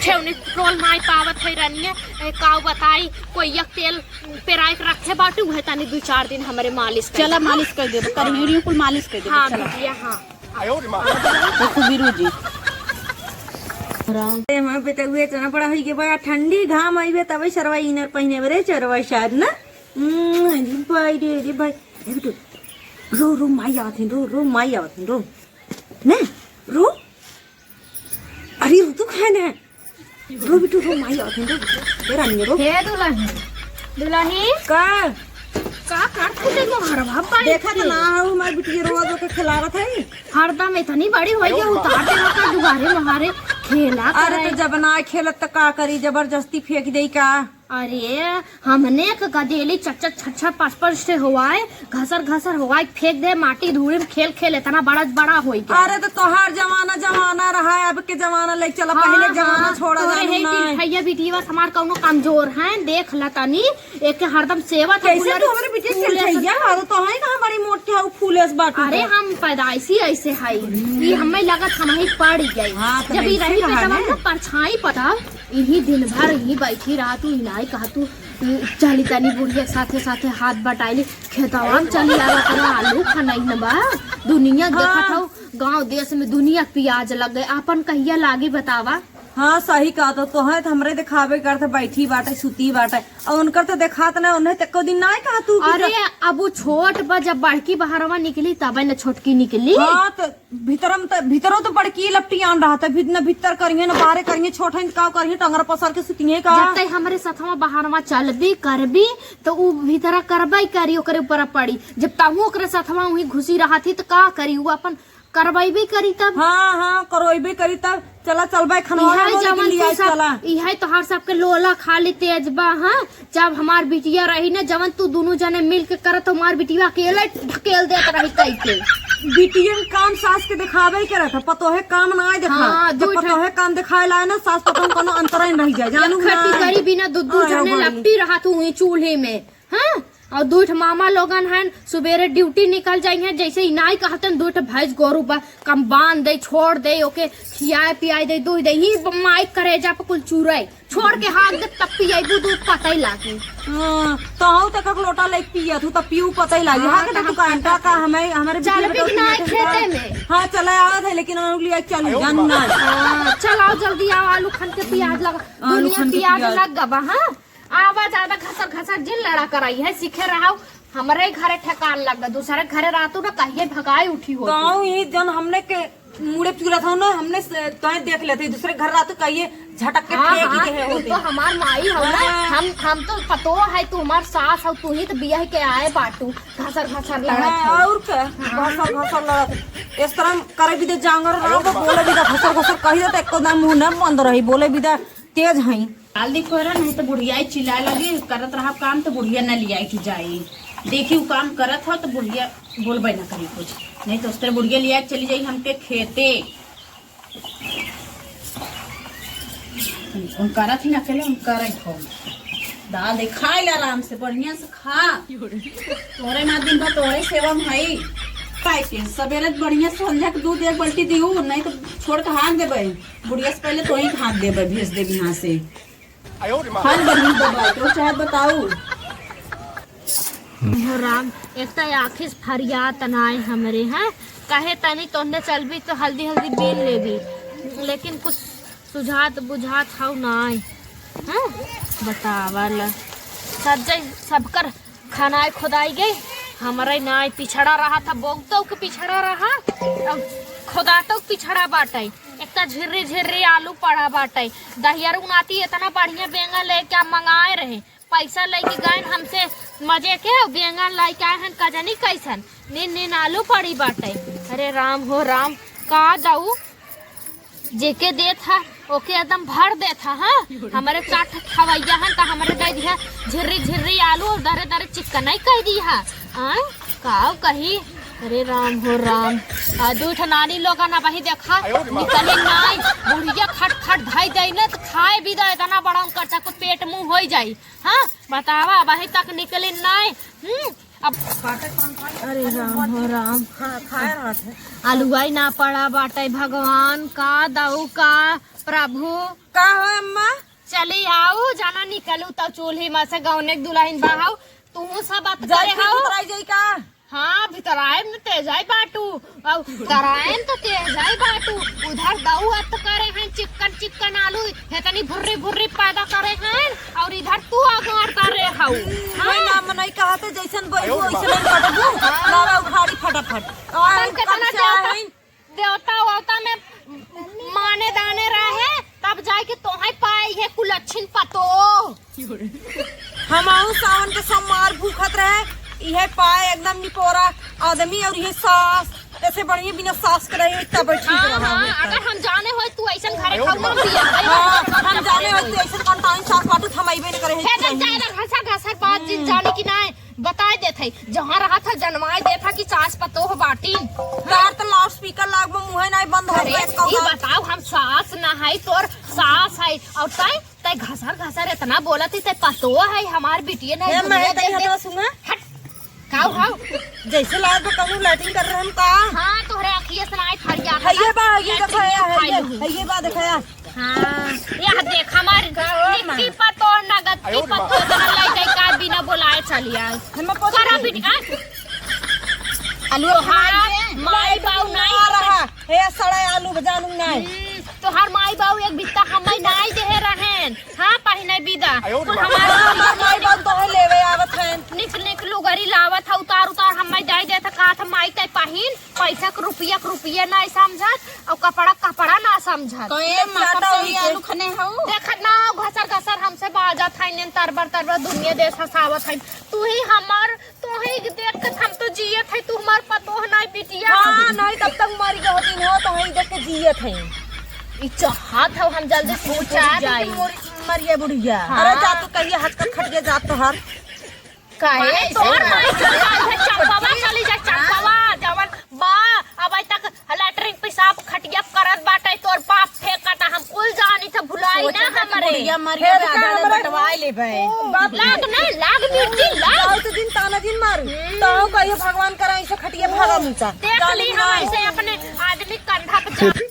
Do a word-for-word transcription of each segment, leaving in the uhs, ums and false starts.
ठेवनी पेट्रोल नाई पावत है रनिया, ए, काऊ बताई, कोई एक तेल पेराई के रखे बाटू, उहे तनी दू चार दिन हमरे मालिश कर चला, दे। मालिश कर देबो, करिहैं कुल मालिश कर देबो, हाँ, चला। बिटिया, हाँ। तो सुबीरू जी। ए, हमार बेटा उहे इतना बड़ा होई के बा, ठंडी घाम आइबे तबे सरवा इनर पहिने बरे चरवा शायद ना। हम्म, अरे भाई रे, अरे भाई। ए बेटू, रो, रो, माई आवत है, रो, रो, माई आवत है, रो। ने, रो। अरे रो, तू खाए ना। रो बिटू, रो, माई आवत है, रो। ए रानी, रो। हे दुलही, दुलही। का? का करत हऊ तू हरवा बाई देखा तो के? ना हऊ, हमार बिटिया रोवा जो के खिलावत है। हरदम इतनी बड़ी होई गई, उतार दे ओकर दुआरे मुहारे खेला अरे करे। तो जब ना खेलत त का करी, जबरदस्ती फेंक देई का? अरे, हमने एक गदेली चट चट छट छट पाँच पाँच से होवाए, घसर घसर होवाए, फेंक दे माटी धूड़ी में, खेल खेल इतना बड़ा बड़ा होई गया। अरे तो तोहार जमाना जमाना रहा है, अब के जमाना ले चला, हाँ, पहले के जमाना हाँ, छोड़ा तोरे जानू है ना। तिलठैया बिटिया बस हमार कौनो कमजोर है, देख ला तनी, एक हरदम सेवा था कैसे फूलर तू हमरे बिटिया फूले से तिलठैया? हाँ, तो है ना हमारी मोट के हऊ फूले से बाटू अरे के। हम पैदाइशी ऐसे है, ई हमें लगत हम ही पड़ गई। हाँ, तो जब ई ऐसे रही कहा पेटवा ना। में परछाई पता इही दिन भर इही बैठी रहा तू, इनाई कहा तू, चली तनी बुढ़िया के साथे साथे हाथ बटाइली, खेतवा में चली आवा करा, आलू खनई न बा, दुनिया हाँ। देखत हऊ, गाँव देश में दुनिया पियाज लग गए, आपन कहिया लागी बतावा? हाँ, सही कहा, तो तोहे तो हमरे देखावे करत बैठी बाटे, सुती बाटे, और उनकर तो देखात ना, उन्हें तको दिन ना कहा तू कि अरे, अब वो छोट बा, जब बड़की बहरवा निकली तबे न छोटकी निकली। हाँ, तो भीतरम त, भीतरो त बड़की लपटियान रहत है, भीत-, न भीतर करिहे, न बाहरे करिहे, छोट है, न का करिहे, टंगर पसर के सुतिहे का? जब तक हमरे सथवा बहारवा चलबी, करबी, त उ भीतरा करबे करी, ओकरे ऊपर पड़ी। जब तहूँ ओकरे सथवा उहीं घुसी रहत ही, त का करी? उ अपन करबैबे करी तब। हाँ, हाँ, करबैबे करी तब। चला, चलबे, खनवा इहे बनवा, लेकिन जवन लिया तू सब, चला। इहे तोहार सबके लोला खाली तेज बा, हाँ? जब हमार बिटिया रही ना, जवन तू दुनू जने मिल के करत, हमार बिटिया अकेले ढकेल देत रही कई के। बिटिया में काम सास के देखावे ही करत है, पतोहे काम ना आए देखा। हाँ, जब दुइ ठे पतोहे काम देखाए लाए ना, सास पतोह में कोनो अंतर ही नहीं रह जाए, जानू एक खट्टी ना। करी बिना दू दू आयो जने बड़ी। लपटी रहा तू हुई चूल्हे में, हाँ? और दुइ ठे मामा लोगन हन, सुबेरे ड्यूटी निकल जाई हैं, जैसे ही नाई कहतन, दुइ ठे भैंस गोरू बा, कम बांध दे, छोड़ दे, ओके खियाए पियाए दे, दूध दे, ही माई करेजा पे कुल चूरे। छोड़ के हाथ दे, तब पियबू दूध, पता ही लागी। हाँ, तो हऊ तक एक लोटा लेके पियत हूँ, तब पीऊ पता ही लागी। हाँ, हाँ, के तो तू हम का, का, का, हमें, हमारे चल बिटिया भी बेटा ना उठिया खेते खेता। में। हाँ, चला आवत है, लेकिन हम लोग लिया चल, आयो जान माँ। ना। हाँ, चल आओ जल्दी आओ, आलू खन के पियाज लगा, आलू दुनिया खन के पियाज पियाज। लग गबा, हाँ? आवा ज्यादा घसर घसर जिन लड़ा कराई है, सीखे रहा, हमरे घरे ठेकान लग गए, दूसरे घरे रहतू ना कहिए भगाई उठी हो। गाँव ही जन हमने के मुड़े चुरत हो ना, हमने से तोहे देख लेते, दूसरे घर रहतू कहिए झटक के हाँ, फेंक हाँ, दे तू होते। तो हमार माई हो ना, हाँ। हम, हम तो पतो है तू हमार सास हो, तू ही तो बियाह के आए बाटू, घसर घसर लड़त हाँ, हो। और का? हाँ। घसर घसर लड़त। इस तरह करे भी दे जांगर रहो, बोले भी दे घसर घसर कही दे, तो एको दाम मुंह न बंद रही, बोले भी दे तेज हई। जल्दी करा, नहीं तो बुढ़िया ही चिल्लाए लगी, करत रहा काम तो बुढ़िया न लियाई के जाई। देखी उ काम करत हो तो बुढ़िया बोलबे न करी कुछ, नहीं तो उस तरह बुढ़िया लिया के चली जाई हमके खेते। हम करत ही न अकेले, हम करे हो। दाल दे खाए ले आराम से, बढ़िया से खा। तोरे माँ दिन भर तोरे सेवा में हई। खाए के सबेरे बढ़िया से संझा के दूध एक बाल्टी दिहू, नहीं तो छोड़ के हाथ देबे। बुढ़िया से पहले तोही के हाथ देबे, भेज देबे यहाँ से। आयो रे माँ। हाथ बढ़िया दबाए के चाहे बताऊ। हो राम, एक तो आँखी से फरियात नाय हमरे, हैं? कहे तनी तोहने चलबी तो हल्दी हल्दी बीन लेबी, लेकिन कुछ सुझात बुझात हौ नाय, हैं? बतावल। सब जै-, सबकर खनाई खोदाई गई, हमरे नाय पिछड़ा रहा था, बहुतौ के पिछड़ा रहा, अब खोदातौ के पिछड़ा बाटै। एक तो झिर्री झिर्री आलू पड़ा बाटै। दहियरू नाती इतना बढ़िया बेंगन लेके आ मंगाए रहे, पैसा लेके गए हमसे मजे के, बेंगन लेके आए हैं, कजनी कैसन, नीन नीन आलू पड़ी बाटै। अरे राम हो राम, का दऊ, जेके देत है, ओके एकदम भर देत है, हाँ? हमरे चार ठे खवैया हन, त हमरे दे दिया झिर्री झिर्री आलू और दरे दरे चिकनई कह दी है, हाँ? काव कही? अरे राम हो राम, आ दू ठे नानी लोगन अब वही देखा, निकली नाई, बुढ़िया खट खट धई दे न, त खाए भी दे, इतना बड़ा उनकर चाकू पेट मुंह होई जाई, हाँ? बतावा, अब वही तक निकली नाई, हम्म? अब अरे राम हो राम। हाँ, खाए रहत है। अलुआई ना पड़ा बाटै, भगवान का दऊ का प्रभु। का हो अम्मा? चली आऊ, जाना निकलू त चूल्ही में से गौने के दुल्हन बहाऊ। तू सब बात जाई करे फिर हो। उतराई जाई का? हाँ, भितराए में ते जाई बाटू, और तराए में तो ते जाई बाटू। उधर दऊ अत करे हैं चिक्कन चिक्कन आलू, हेतनी भुर्री भुर्री पैदा करे हैं, और इधर तू अगार करे हऊ। मैं हाँ। ना मनई कहते जैसन बोलू वैसन कटबू, लावा उखाड़ी फटाफट। और अपन केतना कब से आए देवता हैं? देवता वोवता में माने दाने रहे, तब जाए के तोहे पाए इहे कुलच्छिन पतो। हमहू सावन के सोमवार भूखत रहे, इहे पाए एकदम निपोरा आदमी और इहे सास, ऐसे बढ़िया बिना सास के रहे, तब ठीक हाँ, रहा हाँ, होता। अगर हम जाने होई तू ऐसन घरे खाऊ ना पिया, हाँ, हम जाने होई तू ऐसन कौन टाइम सास बाटू, हम अइबे न करे हे फिर जाए ना घसर घसर बात जिन जाने की ना। बताए देत है, जहाँ रहत है, जनमाए देत है कि सास पतोह बाटी। तार त लाउडस्पीकर लागबो, मुँहे नाई बंद हो अरे, गए, ई बताओ, हम सास ना है, तोर सास है, और तै, तै घसर घसर इतना बोलत ही, तै पतोह है, हमार बिटिया नहीं, हे, दुनिया मैं तै देख हटवा दे। सुना। हट, काऊ हाउ? जैसे लागबो कहूँ लैट्रिन कर रहे हम का? हाँ, तोहरे अखिए से नाई फरिया है, ये बा, ये लैट्रिन देखा, ये, खाई ये, लूँ। ये बा, देखा, हाँ, यह देख हमार का हो माँ? निक्की पतोह, नगद की पतोह, इतना लई जाई का बिना बोलाए चली आए। हम पतोह करा नहीं। बिटिया। आलू तोहार खाए के? माई बाऊ नहीं ना रहा। हे सड़े आलू बजानू नहीं। हम्म, तोहार माई बाऊ एक बित्ता हमें नहीं देहे रहेन। हाँ, पहिने बिदा। आयो रे कुल माँ। हमार हमार माई बाऊ तो है लेवे आवत हैं। निक निक लुगरी लावत है, उतार उतार हमें दे देत है, कहत है, "माई तै पहिन।" पैसा के रुपया के रुपया ना समझत, और कपड़ा कपड़ा ना समझत। तो ए माँ, कब से ही आलू खने हऊ? देखत ना, घसर घसर हमसे बाजत है, नेन तरबर तरबर दुनिया देश हंसावत है। तू ही हमार, तू ही देख के हम तो जियत है, तू हमार पतोह ना बिटिया। हाँ, नहीं तब तक मरी गए दिन हो, तो ही देख के जियत है। ई चाहत हो हम जल्दी से मर जाई। मरिए बुढ़िया। हाँ। अरे जा तू कहिए हट कर खटिए जा तोहर। काहे अरे तोर माई चल जाए, चंपवा चली जा, चंपवा, जवन बा, अब तक लैट्रिन पेशाब खटिया करत बाटे, तोर बाप फेंकता, हम कुल जानी थे, भुलाई ना हमरे। बुढ़िया मर गया, आधा आधा बटवाए लेबे। लाग ना, लाग मिर्ची, लाग। बहुत दिन ताना दिन मारू, हम्म। तो कहियो भगवान करा, ऐसे खटिया भागा मिलता। देख ली हम ऐसे अपने आदमी कंधा पे चढ़।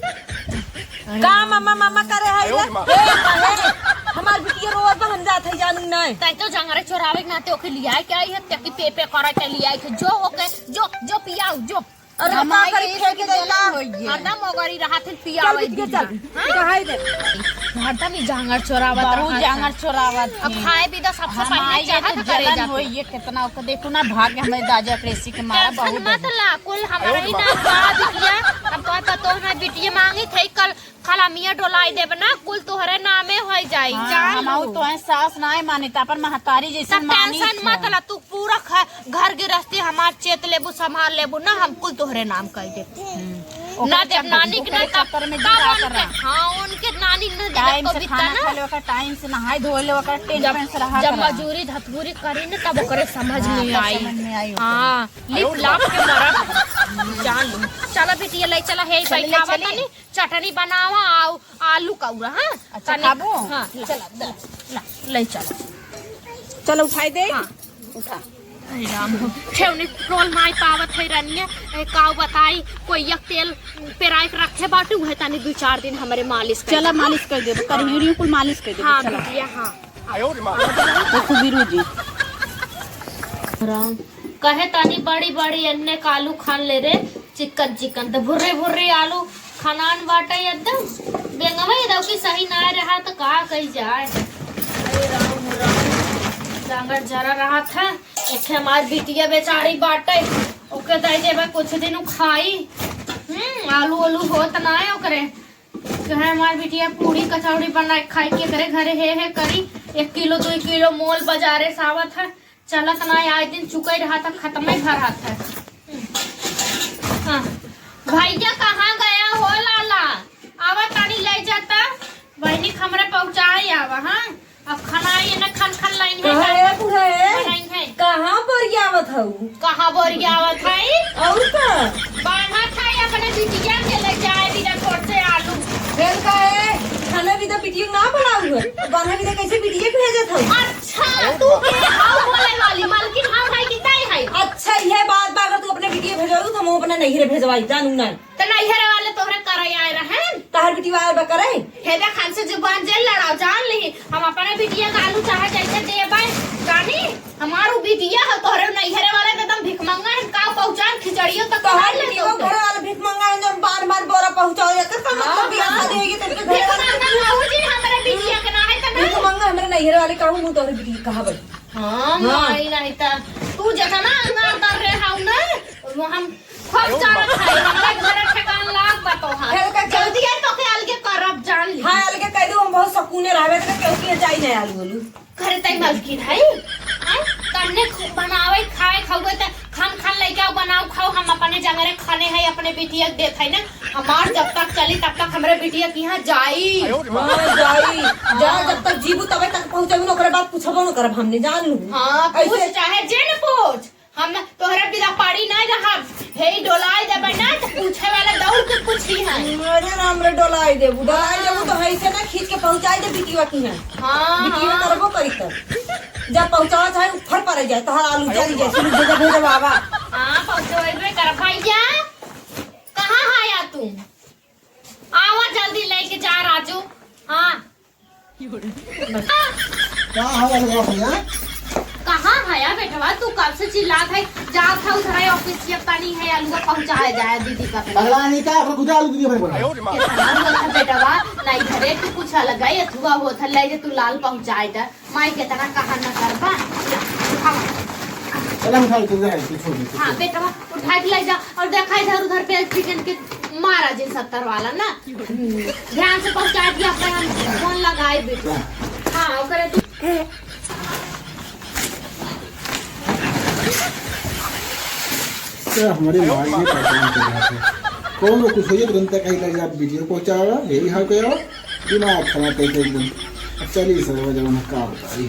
का मामा मामा करे है रे? हे, हे, हमार बिटिया रोज बहन जात है, जानू नहीं। तै तो जंगरे चोरावे के नाते ओके लियाए के आई है, तेकी पे पे करे के लियाए के, जो ओके, जो, जो पियाऊ, जो। अरे हम का आई करी, है फेंक कि दे का? जलन होइए। हरदम ओगरी रहत है, पियावे चल बिटिया, चल। हाँ? कहाई दे। हरदम ही जांगर चोरावत बहुत रहत है। जांगर चोरावत अब है। खाए भी तो सबसे हम पहले आई है चाहत तो करे जलन जाते। होइए, कितना ओके देखो ना, भाग्य हमें दाजा कृषि के मारा टेंशन बहुत मत है। ला, कुल हमारा ही नाम बा बिटिया। हम तो पतोह ना बिटिया मांगी थे, कल खलामिया डोलाई देब ना, कुल तोहरे नामे होई जाई, हाँ, जान हम आऊ लू। तोहे सास नाय माने, त अपन महतारी जैसन तब मानी टेंशन थे। मत ला, तू पूरा ख-, घर गृहस्थी हमार चेत लेबू, संभाल लेबू ना, हम कुल तोहरे नाम कर देब। हम्म। ना ओकरे देब चक्कर, नानी के ओकरे ना तब, चक्कर में तब जिया उनके, करा। हाँ, उनके नानी ना देब टाइम तो से बित्ता खाना ना। खा ले, ओकर टाइम से नहाए धोए ले, ओकर टेंशन जब, से रहा जब करा। मजूरी धतूरी करी ना, तब ओकरे समझ हाँ, में तब आई। समझ में आई ओकरे। हाँ। लिप लाप के मरब। जान लू। चला बिटिया, ले चला, हे चली, ले बैठावा चली। तनी, चटनी बनावा, आऊ आलू कौरा, हाँ? अच्छा, तनी, खाबू? हाँ, चला, द-, ला, ले चला। चला, उठाई दे। हाँ। उठा। अरे राम हो, ठेवनी टोल नाई पावत है रनिया, ए, काऊ बताई, कोई एक तेल पेराई के रखे बाटू, उहे तनी दू चार दिन हमरे मालिश कर चला, दे। मालिश कर देबो, करहियो कुल मालिश कर देबो, हाँ, चला। बिटिया, हाँ। देखो वीरू जी। राम। कहे तानी बड़ी बड़ी एन्ने क आलू खान ले रे, चिकन चिकन त भुर्री भुर्री आलू खनान बाटे एकदम। बेंगवा ये दौकी सही ना रहा त का कही जाए। अरे राम राम, जांगर जरा रहा था। एक हमार बिटिया बेचारी बाटे, ओके दे देबे कुछ दिन उ खाई। हम्म, आलू आलू होत ना है ओकरे। कहे हमार बिटिया पूड़ी कचौड़ी बना के खाई के करे घरे हे हे करी, एक किलो दो किलो मोल बाजारे से आवत है, चलत ना आए दिन चुके रहा था, खत्म ही भर हाथ है। हाँ। भैया कहाँ गया हो लाला, आवा तानी ले जाता, बहनी के हमरे पहुँचाए आवा, हाँ। अब खाना ये ना खन खन लाइन है, कहाँ है, कहाँ है? बनाई है। कहाँ बोरियावत हऊ? कहाँ बोरियावत है? और का? बान्हा था अपने बिटिया के ले जाए बिना छोट से आलू। फिर का है? खाना भी तो बिटिया ना बनाऊ है। बान्हा भी तो कैसे बिटिया के भेजत हऊ? अच्छा, तू के आओ बोले वाली, मालकिन हम है कि नहीं है? अच्छा, ये बात बा, अगर तू अपने बिटिया भेजवाऊ, तो हम अपने नैहरे भेजवाई, जानू ना। तो नैहरे वाले तोहरे करे आए रहे। तहर बिटिया आए बा करे? हे देख, हमसे जुबान जे लड़ाओ, जान ली, हम अपने बिटिया का आलू चाहे जैसे देबै, जानी, हमारू बिटिया हो, तोहरे नैहरे वाले तो एकदम भिखमंगा है, का पहुँचान खिचड़ियो तक तोहर खा ले बिटिया तो। घरे वाले भिखमंगा है, जब बार बार बोरा पहुँचाओ, एकर का मतलब हाँ, बियाह हाँ। शादी होई कि तेरे घरे वाले भिखमंगा कहू जी, हमरे बिटिया के ना है तो ना। भिखमंगा हमरे नैहरे वाले कहू, मुँह तोहरे बिटिया कहा बड़ी। हाँ, हाँ। माई नहीं त तू जेतना अंगार कर रहे हाउ ना, वो हम खूब चारा खाई, हमरा घर ठेकान लाग बा तोहार। फिर का जल्दी है तो के अलगे करब जान ली। हाँ, अलगे कह दू, हम बहुत सुकूने रहबे, तो केहू के जाई नहीं आलू आलू। घरे तई मलकिन है, हैं? कन्ने खु-, बनावे, खाए, खावे त खान खान लइके आओ, बनाओ, खाओ, हम अपने जंगरे खाने हैं, अपने बिटिया के देत है ना। हमार जब तक चली, तब तक हमरे बिटिया के यहाँ जाई। हाँ, जाई। जा, जब तक जीबू, तबे तक पहुँचबू न, ओकरे बाद पूछबो न करब हमने, जान लू। हाँ, पूछ ऐसे चाहे जे न पूछ, हम तोहरे बिना पाड़ी नहीं रहब। हे डोलाए देबे ना, तो पूछे वाला दौड़ के पूछी है। अरे राम रे, डोलाए देबू, डोलाए देबू तो ऐसे ना खींच के पहुँचाए दे बिटिया की है। हाँ, बिटिया हाँ। करबो करी तब। जब पहुँचावा चाहे ऊपर पड़ जाए, तोहर आलू जल जाए, सुन भेजा, भेजा बाबा। हाँ, पहुँचबे करब भैया। कहाँ है या तू? आवा जल्दी लेके जा राजू। हाँ। का हाल है भैया? कहाँ है या बेटवा? तू कब से चिल्लात है? जात है उधर है ऑफिस, ये पानी है, अलुआ पहुँचाए जाए दीदी का। पगला नहीं का, अपना खुद आलू दीदी भाई बना। कितना हुआ था बेटवा? नहीं घरे तू कुछ अलग है, अथुआ हुआ था, ले जे तू लाल पहुँचाए दे। माई के तना कहा न करबा। उठावा। चला, उठा, तू जा, तू छोड़ दे, तू हाँ, छोड़। बेटवा, उठा के ले जा और देखा इधर उधर पे चिकन के मारा जिन सत्तर वाला ना। ध्यान से पहुंचा दिया, अपने हम फोन लगाए बेटवा। हाँ, ओकरे तू क्या हमारे मार में परेशान कर रहा था। कौन कुछ होइए, तुरंत कहीं लग जा, वीडियो पहुंचावा, यही हाल करो, दिमाग खराब करके एकदम। अब चलिए सर, वो जब उन्हें का बताई।